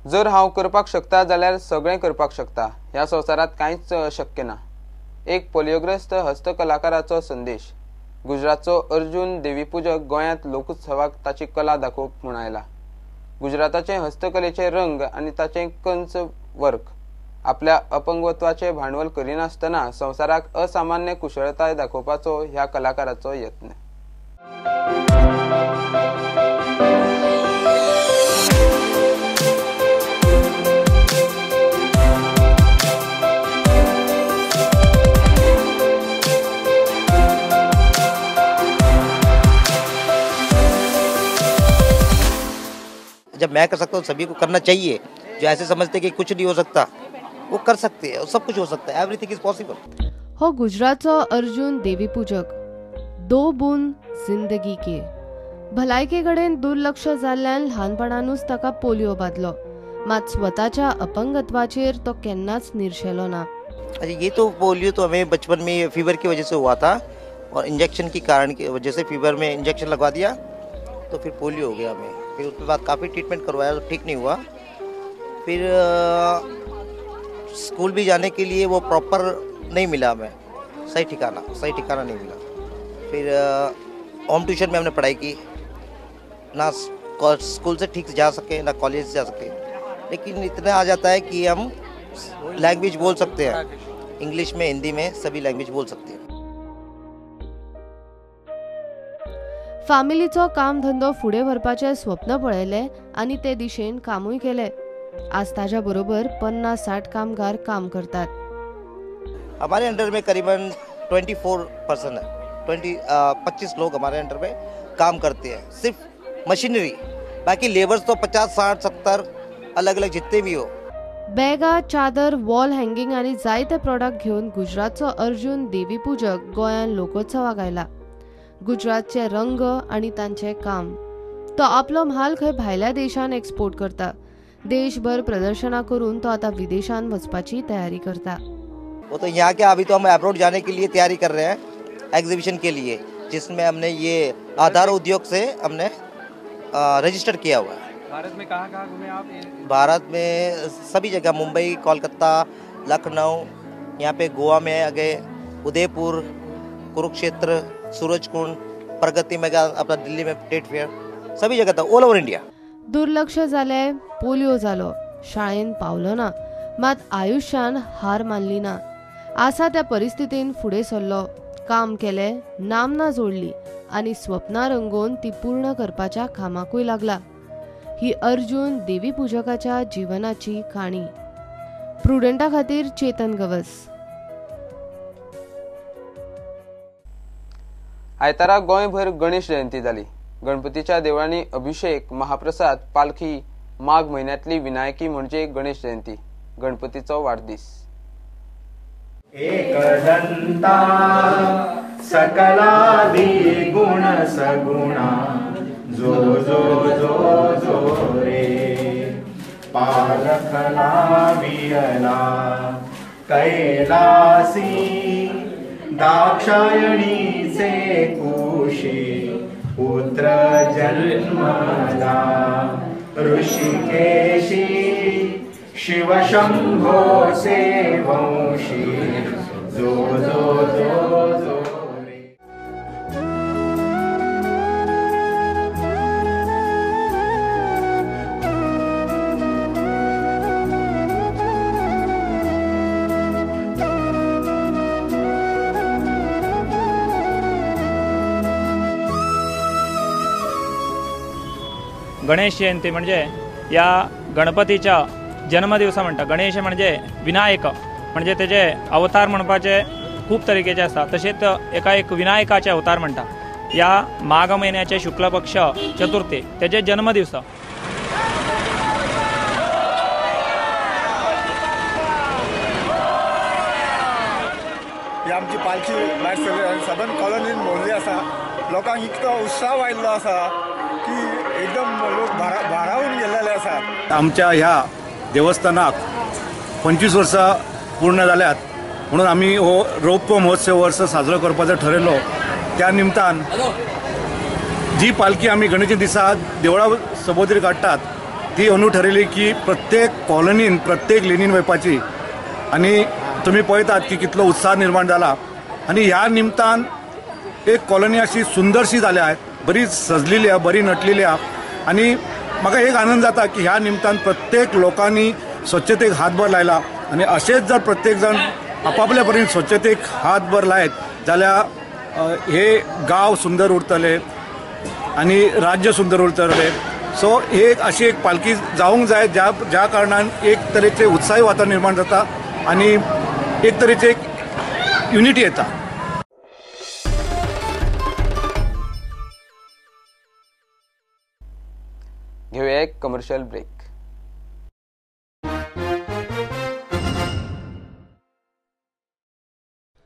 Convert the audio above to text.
जर हांव करपाक शकता जाल्यार सगळें करपाक शकता, ह्या संवसारांत कांयच शक्य ना. एक पोलियोग्रस्त हस्तकलाकाराचो संदेश. गुजरातचो अर्जुन देवीपूजक गोंयांत लोकोत्सवाक ताची कला दाखोवंक म्हूण आयला. गुजराताचे हस्तकलेचे रंग आनी ताचें कंच वर्क आपल्या अपंगत्वाचें भांडवल करिनासतना संवसाराक असामान्य कुशळताय दाखोवपाचो ह्या कलाकाराचो यत्न. जब मैं कर सकता हूँ सभी को करना चाहिए. जो ऐसे समझते कि कुछ नहीं हो सकता वो कर सकते हैं, सब कुछ हो सकता है, एवरीथिंग is possible. हो गुजरातचो अर्जुन देवीपूजक दो बूंद जिंदगी के. भलायके कडेन दुर्लक्ष जाल्ल्यान ल्हानपणानूच ताका पोलियो बादलो, मात स्वताच्या अपंगत्वाचेर तो केन्नाच निर्शेलो ना. अच्छा, ये तो पोलियो तो हमें बचपन में फीवर की वजह से हुआ था और इंजेक्शन के कारण की वजह से फीवर में इंजेक्शन लगवा दिया तो फिर पोलियो हो गया हमें. फिर उसके बाद काफ़ी ट्रीटमेंट करवाया तो ठीक नहीं हुआ. फिर स्कूल भी जाने के लिए वो प्रॉपर नहीं मिला हमें, सही ठिकाना नहीं मिला. फिर होम ट्यूशन में हमने पढ़ाई की, ना स्कूल से ठीक से जा सके ना कॉलेज से जा सके, लेकिन इतना आ जाता है कि हम लैंग्वेज बोल सकते हैं, इंग्लिश में हिंदी में सभी लैंग्वेज बोल सकते हैं. फामिलीचो काम धंदो फुडें व्हरपाचें स्वप्न पळयलें आनी ते दिशेन कामूय केलें. आज ताज्या बरोबर 50-60 कामगार काम करतात. हमारे अंडर में करीबन 24 पर्सन है, 25 लोग हमारे अंडर में काम करते हैं, सिर्फ मशीनरी. बाकी लेबर्स तो 50, 60, 70 अलग अलग जितने भी हो. बॅगा, चादर, वॉल हँगिंग आनी जायते प्रोडक्ट घेवन गुजरातचो अर्जुन देवीपूजक गोंयांत लोकोत्सवाक आयला. गुजरातचे रंग आनी तांचें काम. तो आपलो म्हाल खंय भायल्या देशान एक्सपोर्ट करता. देशभर प्रदर्शनां करून तो आता विदेशान वचपाची तयारी करता. वो तो यहाँ के अभी तो हम अब्रॉड जाने के लिए तैयारी कर रहे हैं एग्जीबिशन के लिए, जिसमें हमने ये आधार उद्योग से हमने रजिस्टर किया हुआ है. भारत में कहाँ कहाँ घूमे आप? भारत में सभी जगह, मुंबई, कोलकाता, लखनऊ, यहाँ पे गोवा में आगे, उदयपुर, कुरुक्षेत्र, सूरजकुंड, प्रगति में अपना दिल्ली में ट्रेड फेयर, सभी जगह था, ऑल ओवर इंडिया. दुर्लक्ष जालें, पोलियो जालो, शाळेन पावलो ना, मात आयुष्यान हार मानली ना. आसा त्या परिस्थितीन फुडें सरलो, काम केलें, नामना जोडली आनी स्वप्नां रंगोवन ती पूर्ण करपाच्या कामाकूय लागला. ही अर्जुन देवीपूजकाच्या जिवनाची काणी. प्रुडंटा खातीर चेतन गवस. आयतारा गोंयभर गणेश जयंती जाली. गणपतीच्या देवळांनी अभिषेक, महाप्रसाद, पालखी. माघ म्हयन्यांतली विनायकी म्हणजे गणेश जयंती, गणपतीचो वाडदीस. एकदंता सकलादी गुण सगुणा जो जो जो जो रे पारखला वियला कैलासी दाक्षायणीचे कुशी पुत्र जन्मला ऋषिकेशी शिवशंभोचे वंशी जो जो जो जो रे. गणेश जयंती म्हणजे या गणपतीच्या जन्मदिवसा म्हणटा. गणेश म्हणजे विनायक, म्हणजे तेजे अवतार म्हणपाचे खूब तरेचे आसा, तशेंच एका एक विनायकाचे अवतार म्हणटा. या माघ म्हयन्याचे शुक्ल पक्ष चतुर्थी तेजे जन्मदिवसा. ही आमची पालखी भायर सरली, सदन कॉलनीन भरली आसा. लोकांक इतलो उत्साह आयिल्लो आसा की एकदम लोक भारावून गेल्ले आसात. आमच्या ह्या देवस्थानाक 25 वर्सां पूर्ण जाल्यात म्हणून आमी हो रौप्य महोत्सव वर्स साजरो करपाचो ठरयलो. त्या निमतान जी पालखी आमी गणेश दिसा देवळा सभोवतरी काडटात ती अंदू ठरयली की प्रत्येक कॉलनीन प्रत्येक लेनीन वयपाची आनी तुमी पळयतात की कितलो उत्साह निर्माण जाला आनी ह्या निमतान एक कॉलनी अशी सुंदरशी जाल्या, बरी सजलेली आहा, बरी नटलेली आहा आनी म्हाका एक आनंद जाता की ह्या निमतान प्रत्येक लोकांनी स्वच्छतेक हातभार लायला आनी अशेंच जर प्रत्येक जाण आपापल्या परीन स्वच्छतेक हातभार लायत जाल्यार हे गांव सुंदर उरतले आनी राज्य सुंदर उरतले. सो हे अशी एक पालखी जावंक जाय ज्या ज्या कारणान एक तरेचे उत्साही वातावरण निर्माण जाता आनी एक तरेचे एक युनिटी येता. घेऊया एक कमर्शियल ब्रेक.